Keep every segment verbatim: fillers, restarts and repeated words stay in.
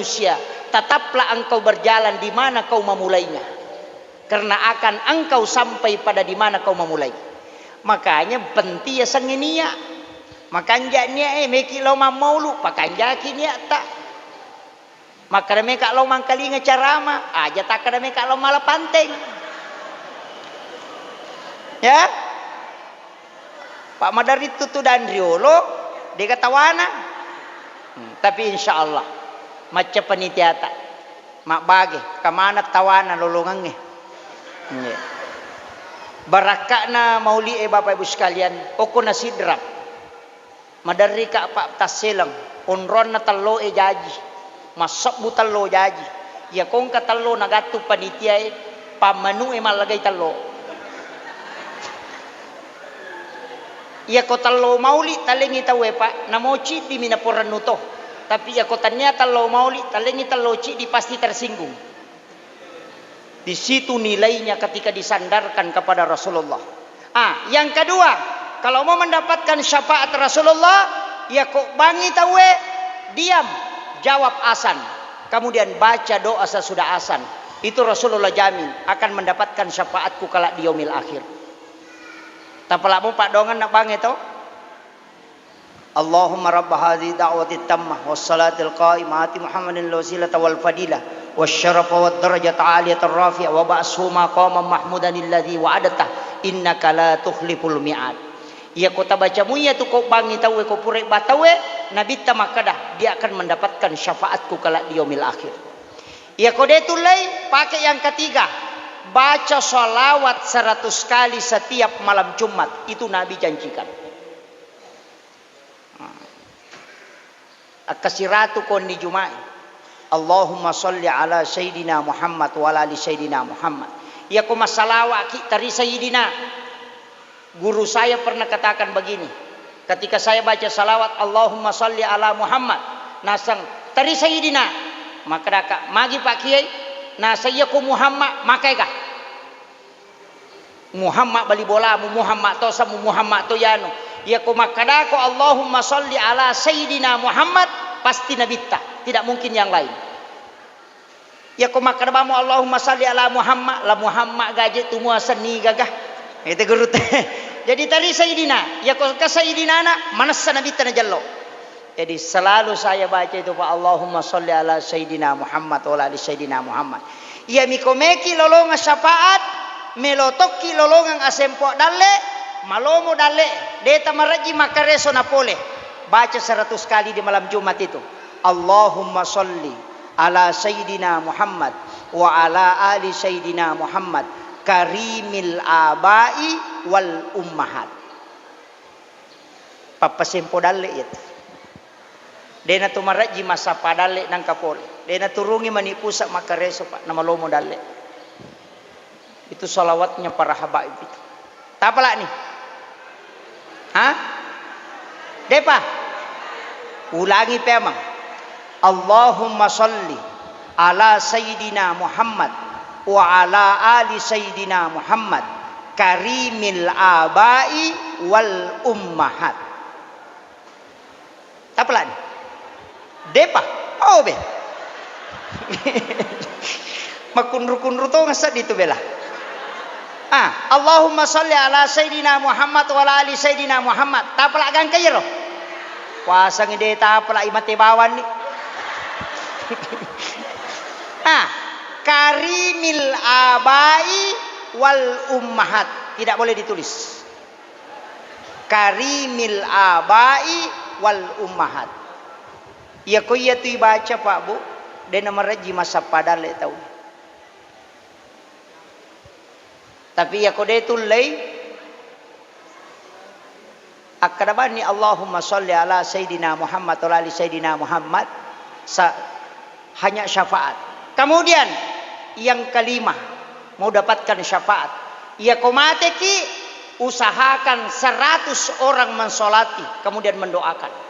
manusia, tetaplah engkau berjalan di mana kau memulainya. Karena akan engkau sampai pada di mana kau memulai. Makanya penting ya sangenia. Makanja nia eh meki lo mammaulu, pakanjaki niatta. Makkada meka lao mangkalinga carama, aja takkada meka lao mala panteng. Ya? Pak Madarittu tu dan riolo, dega tawana. Hmm, tapi insya Allah, macca panitiata. Mabbage, kamana tawana lolongangnge. Iya. Barakka'na mauli e Bapak Ibu sekalian, okko na sidrap. Maderrika Pak tasseleng, onronna telloe jaji, massebbu tello jaji. Iya kongka tello nagattu panitiae, pammanu'e mallagai tello. Iyako tello mauli talengngi tauwe, Pak, namo ciddimi naporennu to. Tapi iyako tania tello mauli talengngi tello ciddi pasti tersinggung. Di situ nilainya ketika disandarkan kepada Rasulullah. Ah, yang kedua, kalau mau mendapatkan syafaat Rasulullah, ya kok bangi tauwe, diam, jawab asan. Kemudian baca doa sesudah asan. Itu Rasulullah jamin akan mendapatkan syafaatku kelak di yaumil akhir. Tapalamo padongan nak bangi to? Allahumma rabba hadhihi da'wati tammah was salatil qa'imah ati Muhammadin al wasilata wal fadilah was syarafa wad darajata aliyata rafi'ah wa ba'shu maqaman mahmudan alladzi wa'adta innaka la tukhliful mi'ad. Iya ko tabaca muiya tu ko bangi tauwe ko pura ba tauwe, nabitta makkada, dia akan mendapatkan syafaatku kelak di yaumil akhir. Iya ko de tullei, pakai yang ketiga, baca salawat seratus kali setiap malam Jumat, itu Nabi janjikan. Akkasiratu ko wenni Juma'i. Allahumma salli ala Sayyidina Muhammad wa ala ali Sayyidina Muhammad. Iya ko massalawa'ki tari Sayyidina. Guru saya pernah katakan begini, ketika saya baca salawat Allahumma salli ala Muhammad, naseng tari Sayyidina. Makkadaka, magi Pak Kiai? Naseng iya ko Muhammad, makaega? Muhammad bali bolamu, Muhammad to samu, Muhammad to yanu. Iya ko makkadako Allahumma salli ala Sayyidina Muhammad, pasti nabitta, tidak mungkin yang lain. Iya ko makkada bamo Allahumma salli ala Muhammad, la Muhammad gaje tu mua senni gaga. Itu guru te. Jadi tali Sayyidina, iya ko ke Sayyidina na, manessa nabitta najello. Jadi selalu saya baca itu, Pak, Allahumma salli ala Sayyidina Muhammad wa ala ali Sayyidina Muhammad. Iya miko meki lolongang syafaat, melo tokki lolongang asempo dalle, malomo dalle, deta marejji makkareso na pole. Baca seratus kali di malam Jumat itu. Allahumma salli ala Sayyidina Muhammad wa ala ali Sayyidina Muhammad karimil abai wal ummahat. Pappasempo dalle iyatu. De natu marejji massappa dalle nangka pole. De naturungi mani pusa makkareso, Pak, namalomo dalle. Itu salawatnya para habaib itu. Tapalani? Hah? Depa? Ulangi pemang. Allahumma salli ala Sayyidina Muhammad wa ala ali Sayyidina Muhammad karimil abai wal ummahat. Tapalani? Depa? Oh be. Makunru-kunru to ngasadi tu bela. Ah, Allahumma salli ala Sayyidina Muhammad wa ala ali Sayyidina Muhammad. Tapala gangka iyaro. Puasangi de tapala imate bawanni. Ah, karimil abai wal ummahat. Tidak boleh ditulis. Karimil abai wal ummahat. Iya ko iya tu ibaca, Pak, Bu, de namarejji massappa dalle tau. Tapi iya ko de tullei, akkada bani Allahumma salli ala Sayyidina Muhammad wa ala ali Sayyidina Muhammad, sa-, hanya syafaat. Kemudian yang kelima, mau dapatkan syafaat. Iya ko mateki, usahakan seratus orang mensolati, kemudian mendoakan.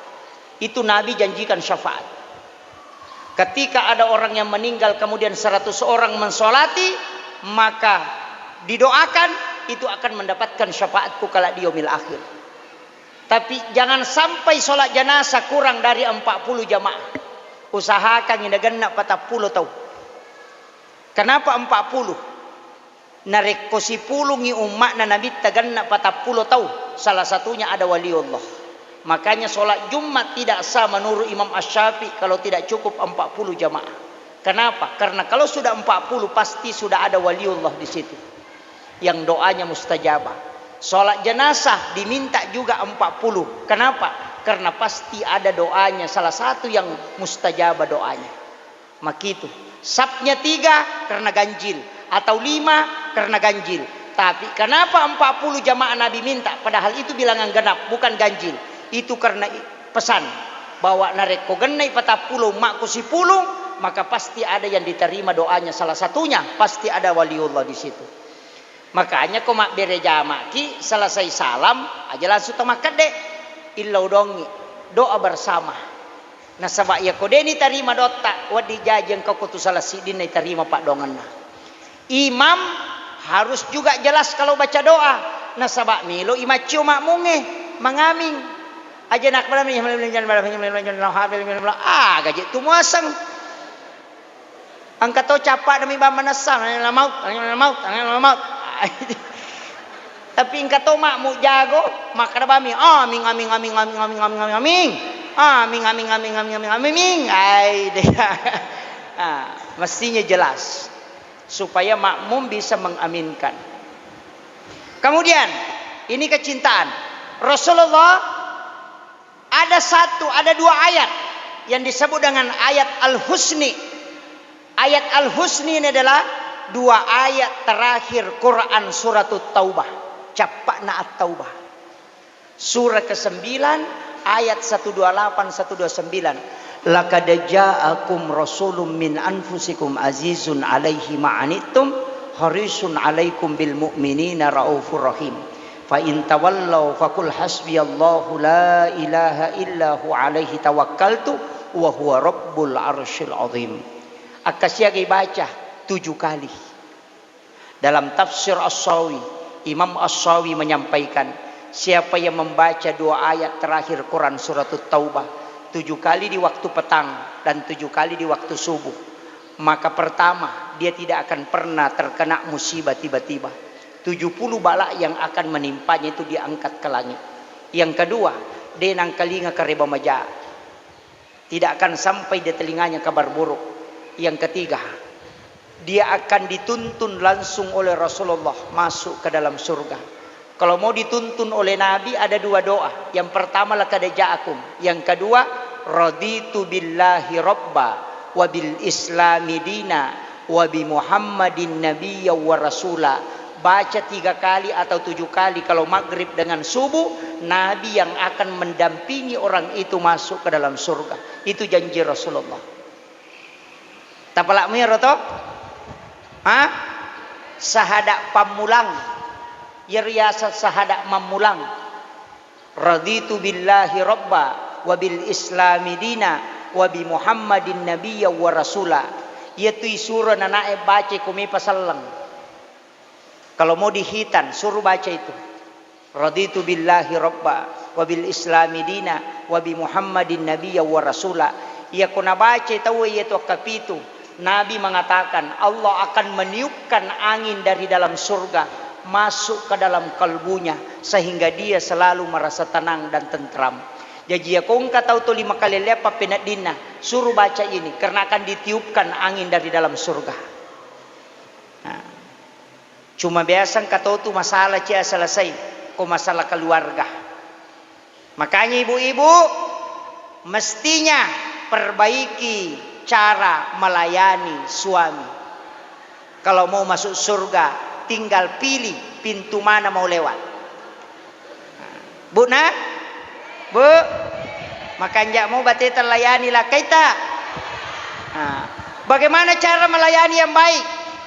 Itu Nabi janjikan syafaat. Ketika ada orang yang meninggal, kemudian seratus orang mensolati, maka didoakan, itu akan mendapatkan syafaatku kelak di yaumil akhir. Tapi jangan sampai sholat jenazah kurang dari empat puluh jamaah. Usahakangngi nagenna patappulo tau. Kenapa empat puluh? Narekko sipulungngi umma'na Nabitta genna patappulo tau, salah satunya ada waliullah. Makanya sholat Jumat tidak sah menurut Imam Asy-Syafi'i kalau tidak cukup empat puluh jamaah. Kenapa? Karena kalau sudah empat puluh, pasti sudah ada waliullah di situ yang doanya mustajabah. Sholat jenazah diminta juga empat puluh. Kenapa? Karena pasti ada doanya, salah satu yang mustajabah doanya. Makitu. Sapnya tiga karena ganjil, atau lima karena ganjil. Tapi kenapa empat puluh jamaah Nabi minta? Padahal itu bilangan genap, bukan ganjil. Itu karena i-, pesan bahwa narekko gennai patappulo, makko sipulung, maka pasti ada yang diterima doanya. Salah satunya pasti ada waliullah di situ. Makanya ko mabbere jamaki, selesai salam aja langsung to makkedde, illau dongi, doa bersama. Nasaba iyako de nitarima doatta, wedding jaji engka ko tu salah siddinna itarima paddoangenna. Imam harus juga jelas kalau baca doa, nasaba melo i maccio makmungnge mangaming. Aja nakbala, ah, gaje tu muaseng. Engka to cappa'na mi bang manessa, la maut, la maut, la maut. Tapi engka to makmu jago, makkeda bami, "Aming, aming, aming, aming, aming, aming, aming, aming. Aming, aming, aming, aming, aming, aming." Ai, deh. Ah, mestinya jelas supaya makmum bisa mengaminkan. Kemudian, ini kecintaan. Rasulullah ada satu, ada dua ayat yang disebut dengan ayat Al-Husni. Ayat Al-Husni ini adalah dua ayat terakhir Quran Suratut Taubah. Cappa'na At-Taubah. Surah kesembilan, ayat satu dua lapan, satu dua sembilan. "Laqad ja'akum rasulun min anfusikum azizun alaihi ma'anittum harisun alaikum bil mu'minina raufur rahim. Fa in tawallau faqul hasbiyallahu la ilaha illa hu alaihi tawakkaltu wa huwa rabbul arsyil azim." Akkasiagai baca tujuh kali. Dalam tafsir As-Sawi, Imam As-Sawi menyampaikan, siapa yang membaca dua ayat terakhir Quran Suratut Taubah tujuh kali di waktu petang dan tujuh kali di waktu subuh, maka pertama, dia tidak akan pernah terkena musibah tiba-tiba. Tujuh puluh bala yang akan menimpanya itu diangkat ke langit. Yang kedua, de nangkalinga kareba maja. Tidak akan sampai di telinganya kabar buruk. Yang ketiga, dia akan dituntun langsung oleh Rasulullah masuk ke dalam surga. Kalau mau dituntun oleh Nabi, ada dua doa. Yang pertama, "Laqad ja'akum." Yang kedua, "Raditu billahi rabba wa bil islami dina wa bi Muhammadin nabiyya wa rasula." Baca tiga kali atau tujuh kali kalau maghrib dengan subuh, Nabi yang akan mendampingi orang itu masuk ke dalam surga. Itu janji Rasulullah. Tapalak muiro to? Ha? Sahada pammulang. Iyaro yaseng sahada mammulang. "Raditu billahi rabba wa bil islami dina wa bi Muhammadin nabiyya wa rasula." Iyatu isuro nanae baca ko mepa selleng. Kalau mau dihitan, suruh baca itu. "Raditu billahi rabba wa bil islami dina wa bi Muhammadin nabiyya wa rasula." Iyako nabaca tauwe iyatu akkapitu, Nabi mengatakan, Allah akan meniupkan angin dari dalam surga masuk ke dalam kalbunya sehingga dia selalu merasa tenang dan tentram. Jaji, iyako engka tau toli makalelleang pappeneddinna, suruh baca ini karena akan ditiupkan angin dari dalam surga. Nah. Cuma biasa engka to tu masalah cia selesai, ko masalah keluarga. Makanya ibu-ibu, mestinya perbaiki cara melayani suami. Kalau mau masuk surga, tinggal pilih pintu mana mau lewat. Bu, nah? Bu, makanja' mo bateta layani lakkaita. Nah, bagaimana cara melayani yang baik?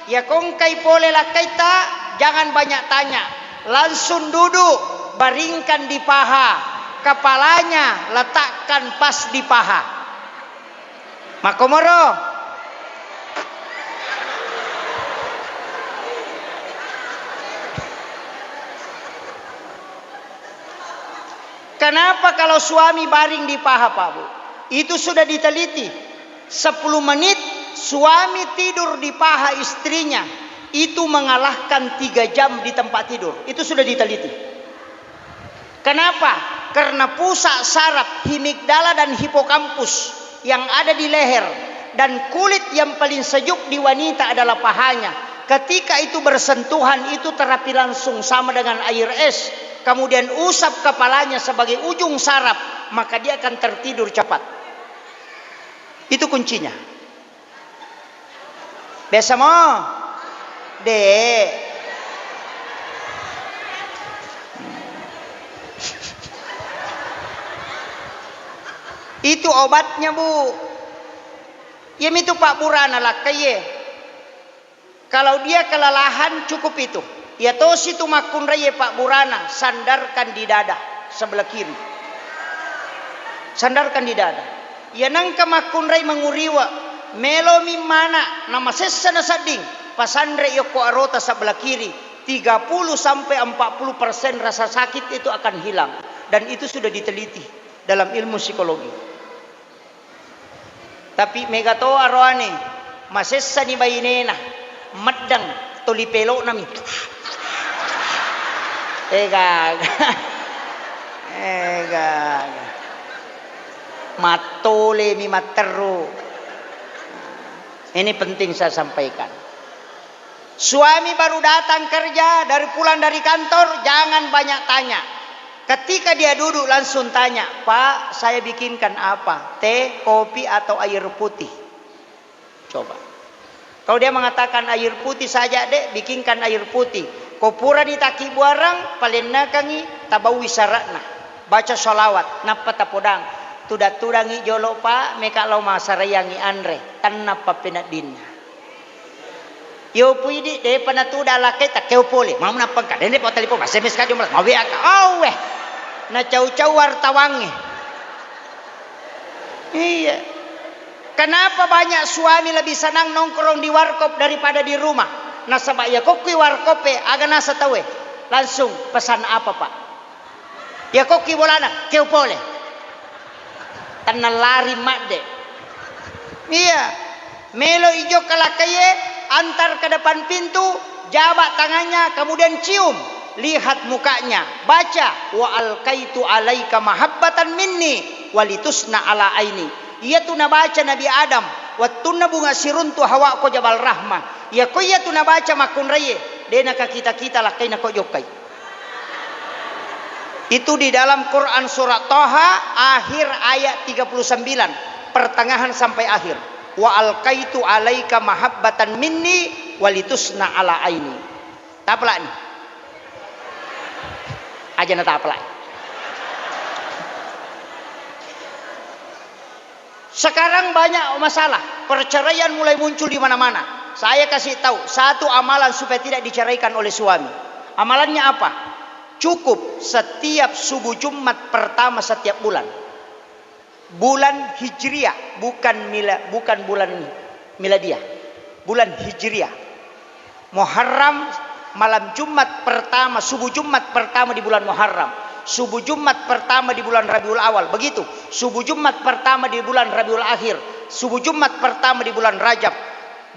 Ya, kongkai pole lakkaita, jangan banyak tanya. Langsung duduk, baringkan di paha. Kepalanya letakkan pas di paha. Makkomoro. Kenapa kalau suami baring di paha, Pak, Bu? Itu sudah diteliti. Sepuluh menit suami tidur di paha istrinya, itu mengalahkan tiga jam di tempat tidur. Itu sudah diteliti. Kenapa? Karena pusat saraf himigdala dan hipokampus yang ada di leher dan kulit yang paling sejuk di wanita adalah pahanya. Ketika itu bersentuhan, itu terapi langsung sama dengan air es. Kemudian usap kepalanya sebagai ujung saraf, maka dia akan tertidur cepat. Itu kuncinya. Biasa mo? De'. Itu obatnya, Bu. Iyamitu pabburana lakkaie. Kalau dia kelelahan, cukup itu. Iya tosi tu makkunraie pabburana, sandarkan di dada sebelah kiri. Sandarkan di dada. Iya nengka makkunrai manguriwa, melomi mana, namasessa nasedding, pasanre yokko arota sebelah kiri, tiga puluh sampai empat puluh persen rasa sakit itu akan hilang. Dan itu sudah diteliti dalam ilmu psikologi. Tapi mega to aroane, masessani bainena, meddeng, toli pelo'nami. Egaga. Egaga. Mattolemi matteru. Ini penting saya sampaikan. Suami baru datang kerja, dari pulang dari kantor, jangan banyak tanya. Ketika dia duduk, langsung tanya, "Pak, saya bikinkan apa? Teh, kopi, atau air putih?" Coba. Kalau dia mengatakan, "Air putih saja, Dek, bikinkan air putih." Ko purani takkibuarang, palennakangi, tabaui syaratna. Baca sholawat, nappa tapodang. Tudang-tudangi jolo, Pak, meka lao masaraiangi anre. Tennappa peneddinna. Yo puidi, depa natuda lakkai, takkeo pole. Mau nappangka, dende pa telepon, S M S ka jomla, mawe aka. Awe. Nacau-cau wartawangnge. Iya. Kenapa banyak suami lebih senang nongkrong di warkop daripada di rumah? Nasaba iya kokkui warkop e, aga nasa tauwe? Langsung pesan apa, Pak? Iya kokki bolana, keo pole. Tennallari madde. Iya. Melo ijokka lakkaie, antar ke depan pintu, jabak tangannya, kemudian cium. Lihat mukanya, baca, "Wa alqaitu alaika mahabbatan minni walitusna ala aini." Iyatu nabaca Nabi Adam, wettunna bunga siruntu Hawa ko Jabal Rahmah. Iya ko iyatu nabaca makkunraie, de nakakita-kita lakkaina ko jokkai. Itu di dalam Quran surat Toha, akhir ayat tiga puluh sembilan, pertengahan sampai akhir. "Wa alqaitu alaika mahabbatan minni walitusna ala aini." Tapelak ni. Aja na tapelak. Sekarang banyak masalah, perceraian mulai muncul di mana-mana. Saya kasih tahu satu amalan supaya tidak diceraikan oleh suami. Amalannya apa? Cukup setiap subuh Jumat pertama setiap bulan. Bulan Hijriah, bukan mila-, bukan bulan miladiah. Bulan Hijriah. Muharram, malam Jumat pertama, subuh Jumat pertama di bulan Muharram, subuh Jumat pertama di bulan Rabiul Awal, begitu, subuh Jumat pertama di bulan Rabiul Akhir, subuh Jumat pertama di bulan Rajab,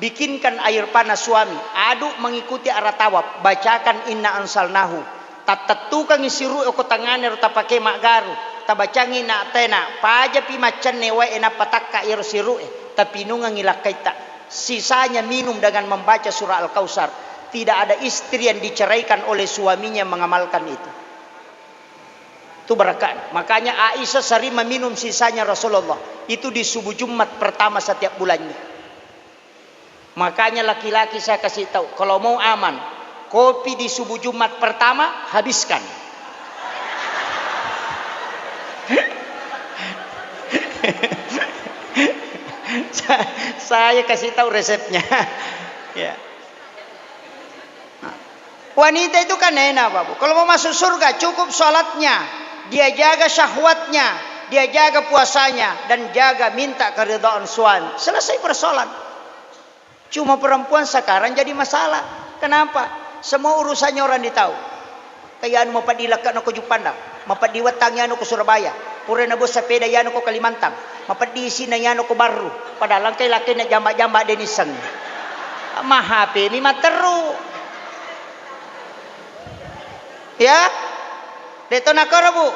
bikinkan air panas suami, aduk mengikuti arah tawaf, bacakan inna anzalnahu, tattettukangi siru'e ko tangngana ro tapake maggaru, tabacangi na tena, pajapi maccenne wae nappa takka iyaro siru'e, tapinungengi lakkaitta. Sisanya minum dengan membaca surah Al-Kautsar. Tidak ada istri yang diceraikan oleh suaminya mengamalkan itu. Itu berkah. Makanya Aisyah sering meminum sisanya Rasulullah. Itu di subuh Jumat pertama setiap bulannya. Makanya laki-laki saya kasih tahu, kalau mau aman, kopi di subuh Jumat pertama habiskan. Sa-, saya kasih tahu resepnya. Ya. Wanita itu kan enak, Bapak. Kalau mau masuk surga, cukup sholatnya, dia jaga syahwatnya, dia jaga puasanya, dan jaga minta keridhaan suami. Selesai persoalan. Cuma perempuan sekarang jadi masalah. Kenapa? Semua urusannya orang ditahu. Iyanu mapeddi lekke'na ko Juppandang, mapeddi wettangngi anu ko Surabaya, pura nabua sepeda iyanu ko Kalimantan, mapeddi isina iyanu ko Barru, padahal engkai lakkainna jamba-jamba de nissengngi. Ma H P mi matteru. Ya? De to nakoro, Bu.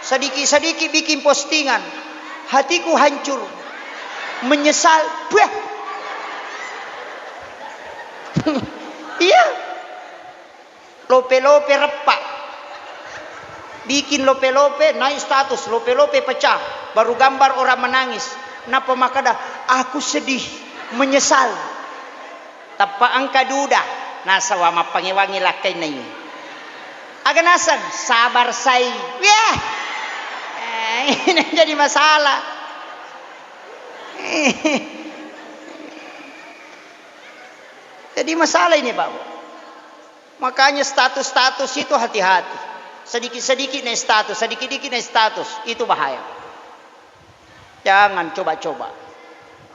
Sedikit-sedikit bikin postingan. Hatiku hancur. Menyesal. Buah. Iya. Lope-lope reppa. Bikin lope-lope, naik status, lope-lope pecah. Baru gambar orang menangis. Napa makkeda, "Aku sedih, menyesal." Tappa engka duda, nasaba mappangewangi lakkainna ini. Aga naseng, sabar sai. Wah. Eh, ini jadi masalah. Jadi masalah ini, Pak. Makanya status-status itu hati-hati. Sedikit-sedikit naik status, sedikit-sedikit naik status, itu bahaya. Jangan coba-coba.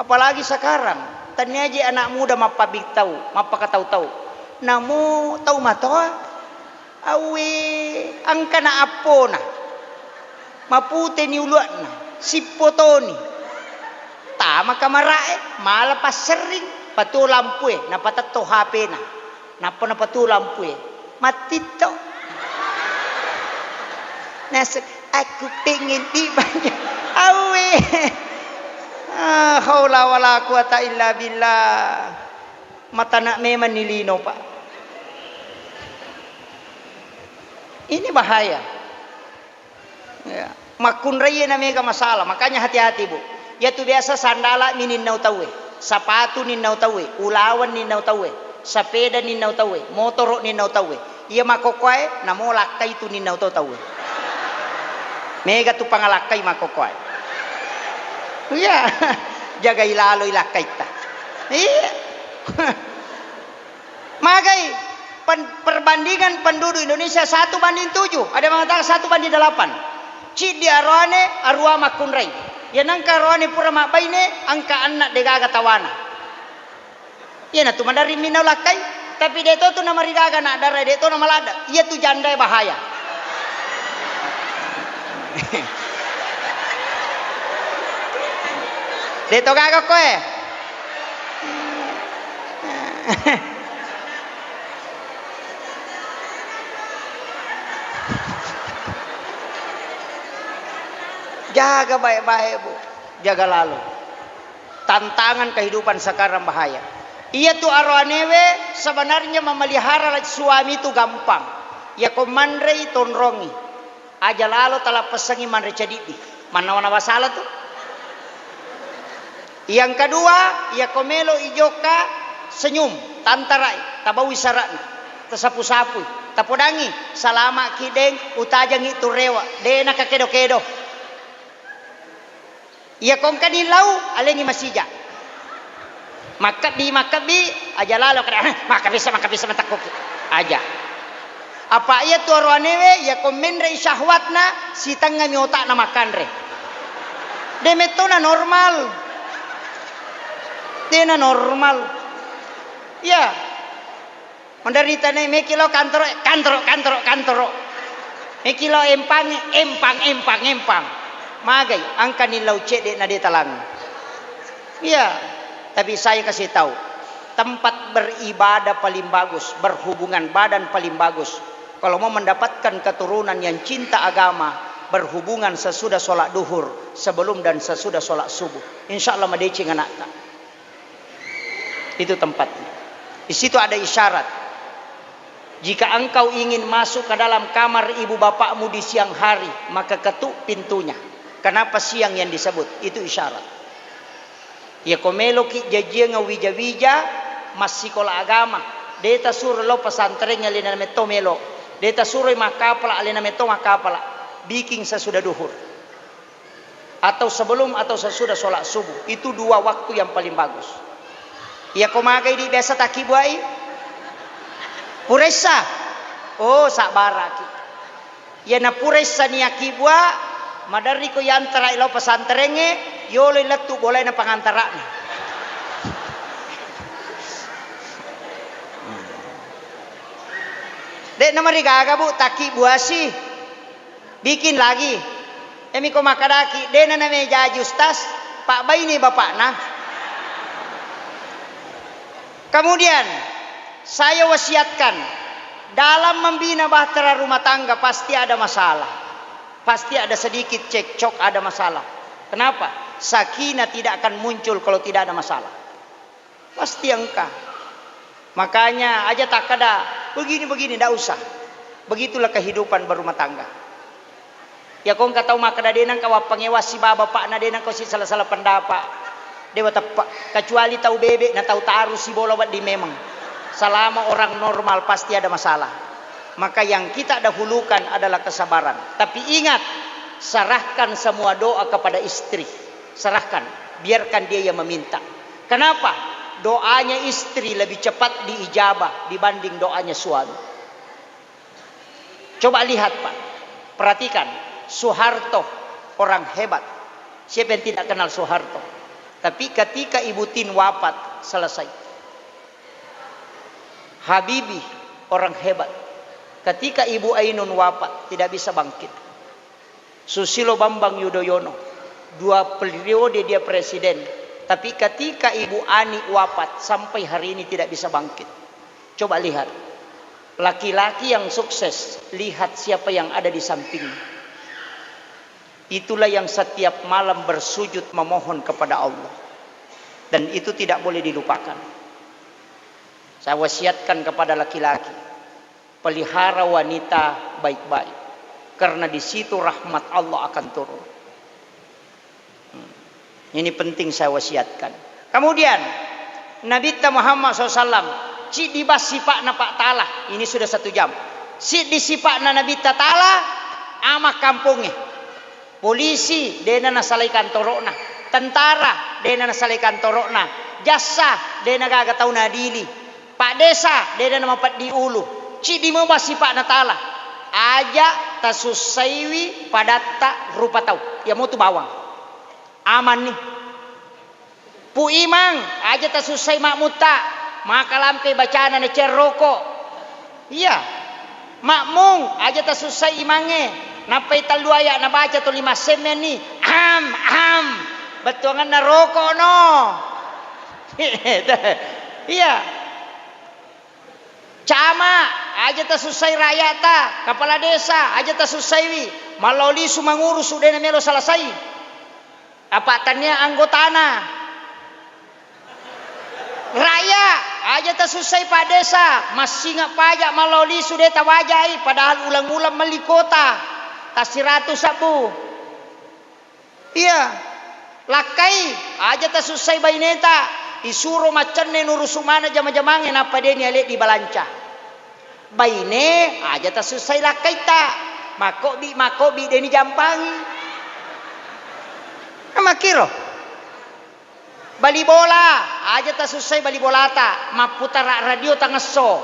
Apalagi sekarang, tania je anak muda mappabitau, mappakatau-tau. Namo tau matoa, awe, engkana appona. Maputeni ulua'na, sippotoni. Tama kamara'e, mala passerring, patuo lampue, napatetto H P-na. Nappa napatuo lampue, mattitto. Naseng, "Aku pengen dibanyak." Awe. Ah, haula wala quwata illa billah. Matana memang ni lino, Pak. Ini bahaya. Ya. Makkunraie na mega masalah, makanya hati-hati, Bu. Iyatu biasa sandala mi ninnau tauwe, sapatu ninnau tauwe, ulaweng ninnau tauwe, sapeda ninnau tauwe, motoro ninnau tauwe. Iya makkokkoe namo lakkai tu ninnau to tauwe. Mega tu pangalakkai makkokkoe. Iya, jagai laloi lakkaitta. Iya. Magai pen-, perbandingan penduduk Indonesia satu banding tujuh, ada yang mengatakan satu banding delapan. Ciddi aroane, arua makkunrai. Iya nengka aroane pura mabbaine, engka anna degaga tawana. Iyanatu maderri minau lakkai, tapi de to tu namarigaga anak dara, de to namaladda. Iyatu jandae bahaya. De to gaga koe. Jaga baik-baik, Bu. Jaga lalo. Tantangan kehidupan sekarang bahaya. Iyatu aroanewe sebenarnya memelihara suami itu gampang. Iyako manrei tonrongi. Aja lalo talappessangi manre cadiddi. Mannawa-nawa sala tu. Yang kedua, iyako melo ijokka senyum, tantarai, tabaui sara'na, tasapu-sapui, tapodangi, salama ki deng, utajangi tu rewa, de nakakedo-kedo. Iya kongkani lau, alengi masija. Makkebbi, makkebbi, aja lalo kada, "Hah, makkebissa, makkebissa matakkoki." Aja. Apa iya tu aroanewe, iya ko menrei syahwatna, sitengngami otakna makkanre. De mettona normal. Dena normal. Iya. Menderita ne, meki lo kantoro, kantoro, kantoro, kantoro. Meki lo empangi, empang, empang, empang. Magai, angkani lau cedde na de talang. Iya, tapi saya kasih tahu, tempat beribadah paling bagus, berhubungan badan paling bagus. Kalau mau mendapatkan keturunan yang cinta agama, berhubungan sesudah sholat duhur, sebelum dan sesudah sholat subuh. Insya Allah madeceng anakta. Itu tempatnya. Di situ ada isyarat. Jika engkau ingin masuk ke dalam kamar ibu bapakmu di siang hari, maka ketuk pintunya. Kenapa siang yang disebut? Itu isyarat. Iya ko meloki jajiang wija-wija massikola agama, de tasuro lo pesantren alena metto melo. De tasuroi makkapala alena metto makkapala. Bikin sesudah duhur. Atau sebelum atau sesudah sholat subuh. Itu dua waktu yang paling bagus. Iya ko magai di biasa takkibuai? Puressa. Oh, sabbaraki. Iya na puressa ni akkibua, maderri ko yantara lao pesantrengnge, yolo lettu bolaina pangantara'na. De Namarigaga, Bu, taki buasi. Bikin lagi. Emi ko makkadaki, dena namejaji ustaz, pabbaini bapakna. Kemudian, saya wasiatkan, dalam membina bahtera rumah tangga pasti ada masalah. Pasti ada sedikit cekcok, ada masalah. Kenapa? Sakinah tidak akan muncul kalau tidak ada masalah. Pasti engka. Makanya aja takkada begini-begini, ndak usah. Begitulah kehidupan berumah tangga. Ya, ko engka tau makkada de nengka wappangewa siba bapakna, de nengka si sala-sala pendapat. Dewa teppe. Kecuali tau bebek na tau taru sibola wedding memang. Selama orang normal pasti ada masalah. Maka yang kita dahulukan adalah kesabaran. Tapi ingat, serahkan semua doa kepada istri. Serahkan, biarkan dia yang meminta. Kenapa? Doanya istri lebih cepat diijabah dibanding doanya suami. Coba lihat, Pak, perhatikan, Soeharto orang hebat. Siapa yang tidak kenal Soeharto? Tapi ketika Ibu Tin wafat, selesai. Habibie orang hebat. Ketika Ibu Ainun wafat, tidak bisa bangkit. Susilo Bambang Yudhoyono, dua periode dia presiden, tapi ketika Ibu Ani wafat, sampai hari ini tidak bisa bangkit. Coba lihat, laki-laki yang sukses, lihat siapa yang ada di sampingnya. Itulah yang setiap malam bersujud memohon kepada Allah. Dan itu tidak boleh dilupakan. Saya wasiatkan kepada laki-laki, pelihara wanita baik-baik, karena di situ rahmat Allah akan turun. Hmm. Ini penting saya wasiatkan. Kemudian, Nabitta Muhammad sallallahu alaihi wasallam, ciddi bang sipa'na Pak Taala, ini sudah satu jam. Siddi sipa'na Nabitta Taala, ama kampongnge. Polisi, dena nasalai kantoro'na. Tentara, dena nasalai kantoro'na. Jassa, dena gaga tau nadili. Paddesa, dena namapeddi ulu. Ciddi memang sipa'na Taala. Aja tasussaiwi padatta rupa tau. Iya motu bawang. Amanni. Pu Imang, aja tasussai makmutta. Maka lampe bacana na cerroko. Iya. Makmung, aja tasussai imangnge. Nappai tellu aya nabaca tuli massemmenni. Am, am. Bettuanganna roko no. Iya. Camat, aja tasussai rakyata, kepala desa, aja tasussaiwi, mallau lisu mangurusu, de namelo selesai. Apa tania anggotana. Rakyat, aja tasussai Pak Desa, massinga pajak mallau lisu de tawajai, padahal ulang-ulang melli kota, tasiratu sabbu. Iya, lakkai, aja tasussai baineta, isuro maccenne nurusu maneng jama-jamangnge nappa deni ale dibalanca. Baine, aja tasussai lakkaitta, makkobbi-makkobbi deni jampangi. Makkiro. Bali bola, aja tasussai bali bolata, mapputara radio tangesso.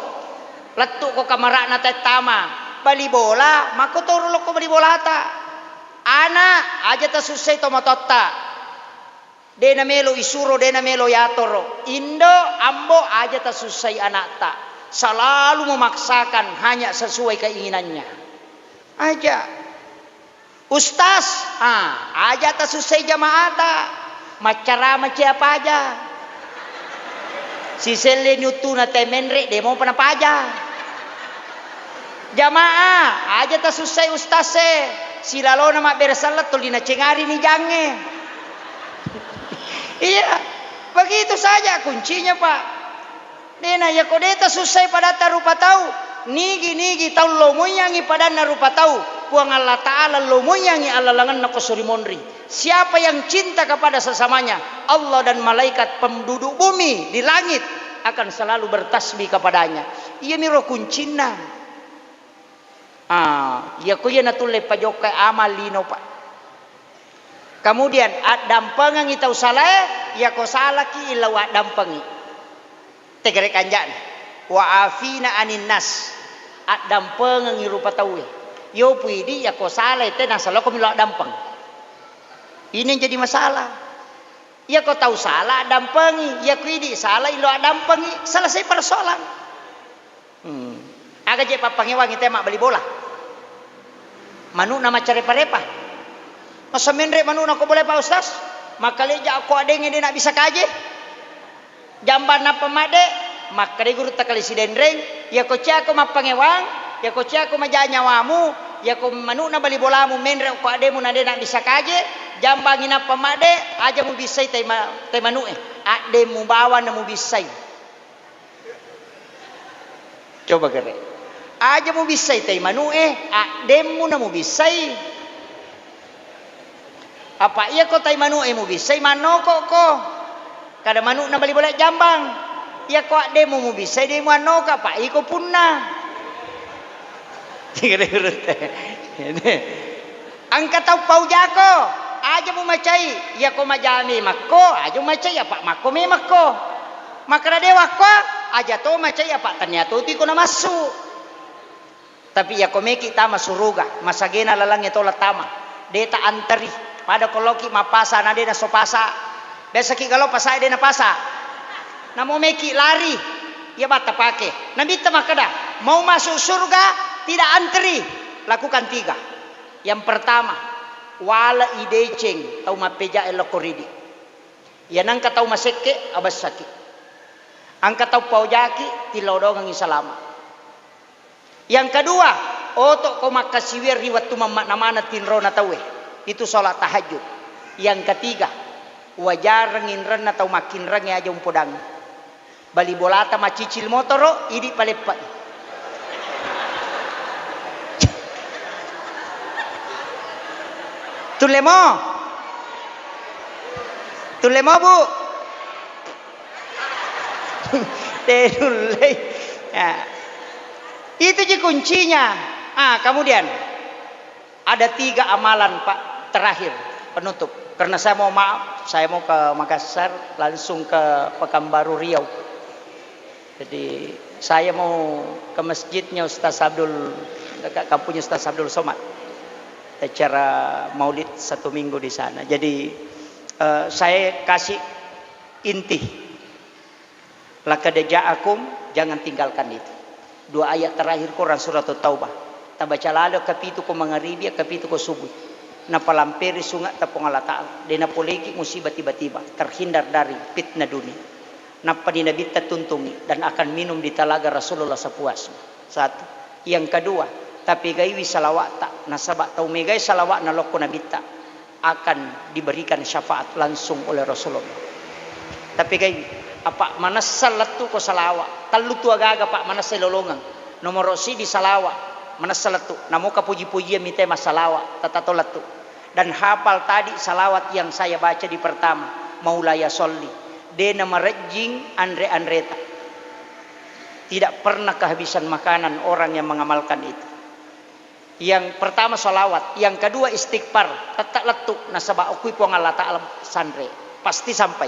Lettuko kamara'na tettama. Bali bola, makkotoro lokko bali bolata. Ana, aja tasussai tomatoatta. De namelo isuro, de namelo yatoro. Indo, ambo, aja tasussai anakta. Selalu memaksakan hanya sesuai keinginannya. Aja. Ustaz, ah, aja tasussai jamaata. Maccarama cia paja. Siselleni uttuna te menre, de mopa napaja. Jamaah, aja tasussai ustaz e, silalona mabbere selleng tuli nacengari ni jangnge. Iya, begitu saja kuncinya, Pak. Dena, yako de tasussai padatta rupa tau, nigi-nigi tau lomoiyangi padanna rupa tau, Puang Allah Ta'ala lomoiyangi allalengenna ko suri monri. Siapa yang cinta kepada sesamanya, Allah dan malaikat penduduk bumi di langit akan selalu bertasbih kepadanya. Iyamiro kuncinna. Ah, iyako iya natulle pajokkai amal lino, Pak. Kemudian, addampengengi tau salae, iyako salaki illau addampengi. Tegere kanja'na. Wa afina anin nas. Addampengengi rupa tauwe. Yo puidi iyako salai te nasaloko milo addampeng. Ini yang jadi masalah. Iyako tau sala addampengi, iyako idi sala ilo addampengi, selesai persoalan. Hmm. Aga je pappangewangi te mabbali bola? Manu'na maccarepa-repa. Masa menre manu'na ko bola, Pak Ustaz? Makaleja ko adengnge de' nabbissa kaje. Jambang nappa madde, makkeda gurutta Kali Sidenreng, iyako ciako mappangewang, iyako ciako maja nyawamu, iyako manu'na bali bolamu menre ko addemu na de' nabbissa kaje, jambangi nappa madde, aja mubissai tai ma-, tai manu'e. Addemmu bawang na mubissai. Coba kere. Aja mubissai tai manu'e, addemmu na mubissai. Apa iyako tai manu'e mubissai, mannokokko. Kada manu'na bali bola jambang. Iyako addemmu mubissai, de' muannoko, apa iko punna. Engka tau paujako, aja mumacai, iyako maja memakko, aja mumacai, apa makko memakko. Makkeda de' wakko, aja to macai, apa tania to tiko namassu. Tapi iyako meki tama suruga, masagena lalengnge tola tama, de' ta anteri. Pada ko loki mappasa na de' nasso pasa. Biasaki galo pasa de' napasa. Namo meki lari, iya batta pake. Nabitta makkeda, mau masuk surga tidak anteri. Lakukan tiga. Yang pertama, wale'i deceng tau mappejae lokko ridi. Iya nengka tau masekke, abessaki. Engka tau paojaki, tillau dongengi salama. Yang kedua, oto ko makkasiwiang ri wettu mammakna maneng tinrona tauwe. Itu sholat tahajud. Yang ketiga, wajareng inrenna tau makkinrengnge aja umpodangngi. Bali bolata macicil motoro, idi paleppai. Tulle mo? Tulle mo, Bu? Tenullei. Ya. Itu ji kuncinya. Ah, kemudian ada tiga amalan, Pak, terakhir penutup. Karena saya mau maaf, saya mau ke Makassar, langsung ke Pekanbaru Riau. Jadi saya mau ke masjidnya Ustaz Abdul, dekat kampungnya Ustaz Abdul Somad. Acara maulid satu minggu di sana. Jadi, eh, saya kasih inti. Laqad ja'akum, jangan tinggalkan itu. Dua ayat terakhir Quran surat Taubah. Tabaca lalo kapitu ko mangaribi, kapitu ko subuh. Napalamperi sungatta Puang Allah Ta'ala. De' napoleiki musibah tiba-tiba. Terhindar dari fitnah dunia. Nappani Nabitta tuntungi dan akan minum di talaga Rasulullah sepuasnya. Satu. Yang kedua, tapegaiwi salawatta. Nasaba tau megai salawatna lokko Nabitta akan diberikan syafaat langsung oleh Rasulullah. Tapegaiwi, apa manessa lettu ko salawa. Tellu tu agaga, Pak, manessa lolongeng. Nomoro sidi salawa, manessa lettu. Namoka puji-pujian mite massalawa, tatato lettu. Dan hafal tadi salawat yang saya baca di pertama, Maulaya Sholli. De' namarejjing anre-anreta. Tidak pernah kehabisan makanan orang yang mengamalkan itu. Yang pertama salawat, yang kedua istighfar, tette lettu nasaba okui Puang Allah Ta'ala sanre, pasti sampai.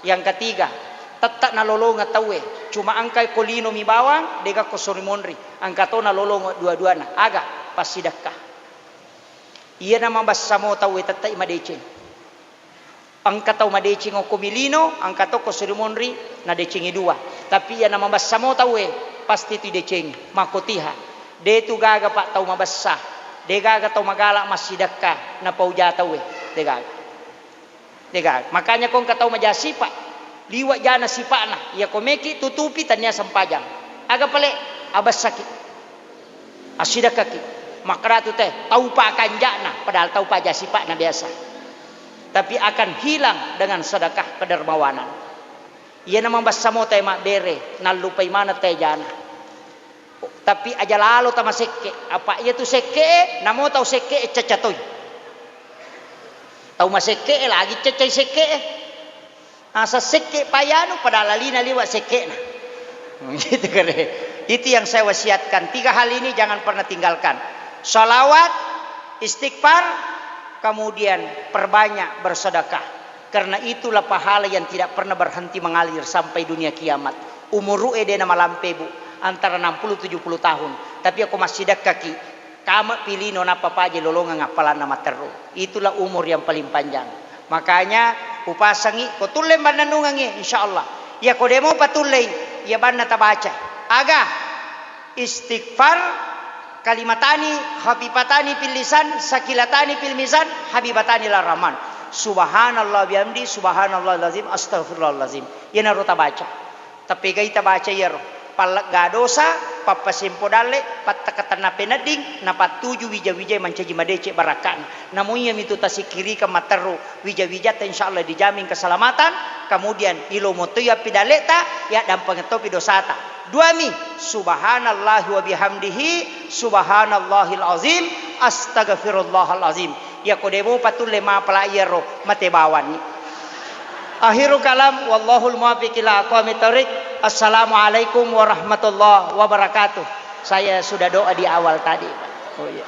Yang ketiga, tette nalolongeng tauwe, cuma engka ko lino mi bawang, de' gakko sori monri, engka to nalolongeng dua-duana, aga? Passidekka. Iyana mabessa mo tauwe tette madeceng. Engka tau madeceng okko mi lino, engka to ko sori monri, nadecengi dua. Tapi iyana mabessa mo tauwe, pasti tu idecengi. Makkotiha. De' tu gaga, Pak, tau mabessa. De' gaga tau magala massidekka, napauja tauwe. De' gaga. De' gaga. Makanya ko engka tau maja sipa, liwa jana sipa'na. Iya ko meki tutupi tania sempajang. Aga pale? Abessaki. Assidekkaki. Makkedatu te, tau pa kanja'na, padahal tau pa aja sipa'na biasa. Tapi akan hilang dengan sedekah kedermawanan. Iyana mabessa mo tae mabbere, nallupai maneng tae jana. Tapi aja lalo tamasekke, apa iya tu sekke e, namo tau sekke e cacca toi. Tau masekke e lagi caccai sekke e. Asa sekke payanu pada lalina liwa sekke'na. Gitu kare. Itu yang saya wasiatkan. Tiga hal ini jangan pernah tinggalkan. Salawat, istighfar, kemudian perbanyak bersedekah. Karena itulah pahala yang tidak pernah berhenti mengalir sampai dunia kiamat. Umuru'e de' namalampe, Bu, antara enam puluh tujuh puluh tahun. Tapi ako massidekkaki, kame pi lino nappa paja lolongeng appalanna matteru. Itulah umur yang paling panjang. Makanya upasangi, ko tulle mannennungengngi, insya Allah. Iya ko de' mopa tullei, iya banna tabaca. Aga? Istighfar kalimatani khafifatani fil lisan, sakilatani fil mizan, habibatani ila rahman. Subhanallah bihamdi, subhanallahil azim, astagfirullahalazim. Iyanaro tabaca. Tapegai tabaca iyaro. Pallegga dosa, pappasempo dalle, pattakatenna penedding, napattuju wija-wijai mancaji madeceng barakka'na. Namun iyamitu tasikkirikeng matteru wija-wijatta, insyaallah dijamin keselamatan. Kemudian ilomo toi appidalleta, yaddampengeng topi dosata. Duami, subhanallahi wa bihamdihi, subhanallahil azim, astagfirullahal azim. Iyako de mopa tulle mapala iyaro, mate bawanni. Akhirul kalam, wallahul muwaffiq ila aqwamit thoriq. Assalamualaikum warahmatullahi wabarakatuh. Saya sudah doa di awal tadi, Pak. Oh iya.